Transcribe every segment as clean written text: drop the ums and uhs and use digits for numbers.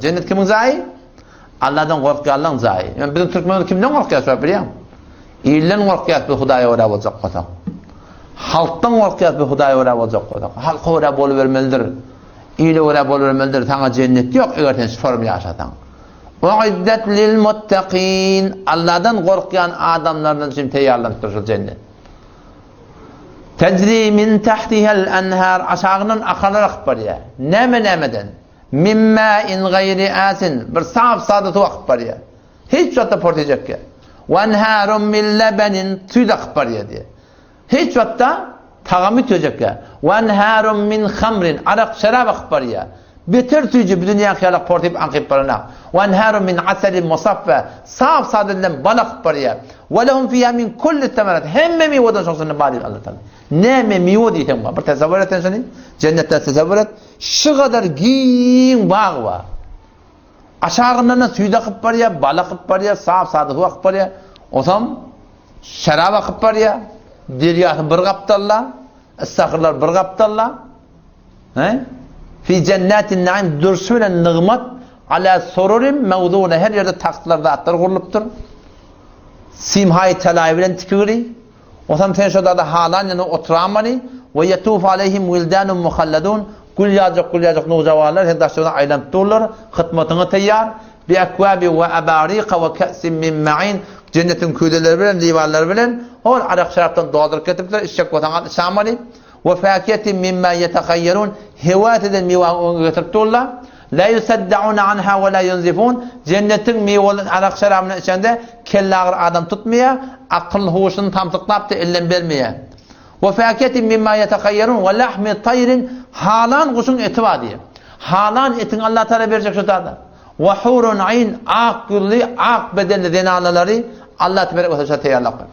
Jennet kimiň jaýy? Allahdan gorkýanlaryň jaýy. Ýöne biziň türkmenler kimden gorkýar şo bilýäň? Ilden gorkýar biz Hudaýa görä boljak bolsak. Halkdan gorkýar biz Hudaýa görä boljak bolsak. Halka görä bolubermelidir. Ile görä bolubermelidir. Saňa jennet ýok eger sen şu form ýaşasaň. Uiddet lil muttaqin. Allahdan gorkýan adamlardan üçin taýýarlanypdyr şu jennet. Tejri min tahtihal anhar aşagyndan akarlar akyp barýar. Näme nämeden? Min ma'in gaýri asin, bir sap-sada suw akyp barýar. Hiç wagtda portejek ýer. Wa anharun min lebenin, süýt akyp barýar diýýär. Hiç wagtda tagamy üýtgejek ýer. Wa anharun min hamrin, arak, şerap akyp barýar. Beter süýji, bu dünýäki ýalak portyp aňkyp baranok. Wa anharun min asalin musaffa, sap-sada edilen bal akyp barýar. Wa lehum fiha min kulli semerat, hemme miweden şoň içinde bar diýdi Allah Taala. Näme miwe diýseň bar. Bir tesewwür et sen şony. Jennetde tesewwür et. Şu gadar giň bag bar. Aşagyndan-da süýt akyp barýar, bal akyp barýar, sap-sada suw akyp barýar. Osam şerap akyp barýar. Derýasy bir gapdalda, ystahyrlar bir gapdalda. He? Fi jennatin naim durşy bilen nygmat ala sururin mawzuna her ýerde tagtlar zatlar gurlupdyr. Simhaý talaý bilen tikigli. Osam sen şo dada halan ýene oturamaly, we ýetufu aleýhim wildanun muhalladun, gül ýaljak gül ýaljak nowjawanlar seň daşyňdan aýlanyp durlar, hytmatyňa taýýar, bi ekwabi we abarika we ke'sin min ma'in, jennetiň küýzeleri bilen, liwanlary bilen, hol arak-şerapdan dolduryp getiripdirler, içjek bolsaň al içamaly, we fakihetin mimma ýetehaýýerun, hewes eden miwäňi öňüňe getirip durlar. La yusaddauna anha we la yunzifun, Jennetiň miweli arak-şerabyndan içende kelleagyry adam tutmaýar, akyl-huşuny samsyklap-da elden bermeýär. We fakihetin mimma ýetehaýýerun we lahmi taýrin, halan guşuň eti bar diýýär. Halan etiňi Allah Tagala berjek şu zada. We hurun aýn, ak ýüzli, ak bedenli zenanalary Allah tebarek we taala taýýarlap goýupdyr.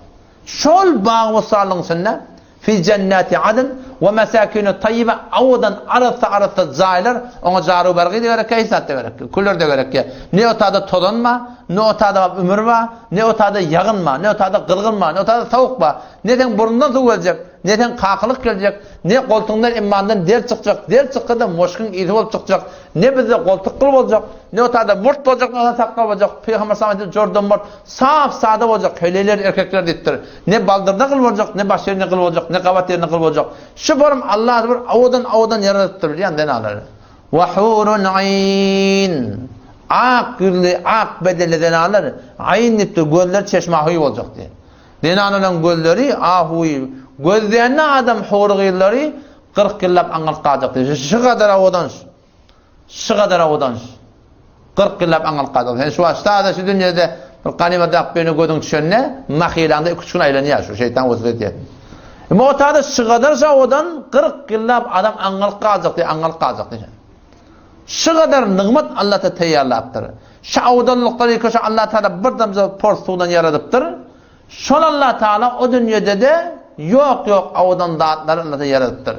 Şol bagy-bossanlygyň içinde Fi jennati adn we mesakinu taýýibe owadan arassa-arassa jaýlar, oňa jaru-bergi-de gerekýär, hiç zat-da gerekýär, küler-de gerekýär. Ne o tada tozan bar, ne o tada ümür bar, ne o tada ýagyn bar, ne o tada gyzgyn bar, ne o tada sowuk bar. Ne seň burnuňdan suw geljek, ne seň kakylyk geljek, ne goltugyňdan immandan der çykjak, der çyksa-da moşkyň ysy bolup çykjak, ne bizde goltuk gyl boljak, ne o tada murt boljak, ne o tada sakgal boljak. Pygamber sallallahu aleyhi ve sellem jordan murt, sap-sada boljak, heleýler, erkekler diýipdir. Ne baldyrda gyl boljak, ne baş ýerinde gyl boljak, ne gabat ýerinde gyl boljak. Şu borum Allah bir owadan-owadan ýaradypdyr bilýän zenanlary. Wa hurun aýn. Ak ýüzli, ak bedenli zenanlar aýn diýipdir, gözleri çeşme ahuý boljak diýip. Zenanlaryň gözleri ahuý. Gözleýände adam hury gyzlary 40 ýyllap aňňalyp galjak diýip. Şu gadar owadan. Şu gadar owadan. 40 ýyllap aňalyp galdyň. Sen şu wagt sada şu dünýede bir ganyma dakyp ýöne gözüň düşende, mahylaňda 2-3 gün aýlanýar şu şeýtan weswese edýär. Emma o tada şu gadar şawadan 40 ýyllap adam aňalyp galjak diýip, aňalyp galjak diýip. Şu gadar nygmat Allah ta taýýarlapdyr. Şu owadanlyklary köşe Allah taala bir damja pors suwdan ýaradypdyr. Şol Allah Taala o dünýede-de ýok-ýok owadan zatlary Allah Taala ýaradypdyr.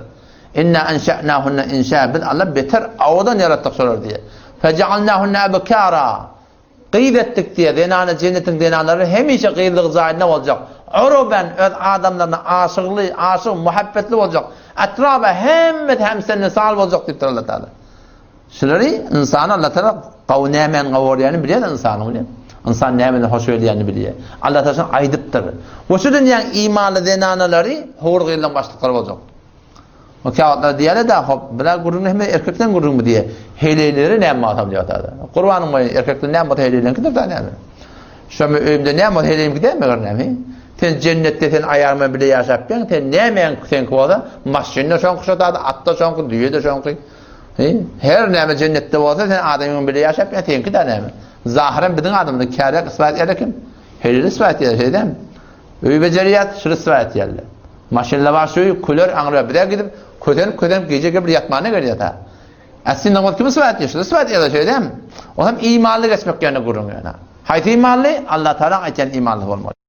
Inna enşe'nahunne inşa biz Allah beter owadan ýaratdyk şolary diýýär. Fejealnahunne ebkara gyz etdik diýýär. Zenany jennetiň zenanlary hemişe gyzlyk jaýynda boljak. Uruben öz adamlaryna aşygly, aşyk, muhabbetli boljak. Etraba hemmesi hemsenli sal boljak diýipdir Allah Taala. Şulary ynsana Allah Taala gawy nämäni gawy görýänini bilýär ynsanyň bilýär. Ynsan nämeden hoş gelýänini bilýär. Allah Taala şuny aýdypdyr. We şu dünýäň imanly zenanalary howur gyzlaryň başlyklary boljak. O käwagtlar diýýärler-de, hop, bile gürrüň hemme erkekden gürrüňmi diýýär. Heleýleri näme bolsam diýýär tada. Gurbanyň boýun erkekden näme bolsa heleýleriňkidir da näme. Şo men öýümde näme bolsa heleýimki däl meger näme. Sen jennetde sen aýalyň bilen bile ýaşap bileň, sen nämäň seňki bolsa, maşyn-da şoňky şo tada, at-da şoňky, düýe-de şoňky. Her näme jennetde bolsa sen adamyň bile ýaşap ýa seňki de näme? Zahyran biziň adamyz kärek isbat eder kim? Helil isbat eder şeýdem. Öý bejerýär, şul isbat edýärler. Maşynla bar şu küler aňryba bize gidip kösenip kösenip gije gelip ýatmana gelýär ta. Aslynda ol kim isbat edýär? Şul isbat eder şeýdem. O hem imanly geçmek ýöne gürrüň ýöne. Haýsy imanly? Allah Taala aýtýan imanly bolmaly.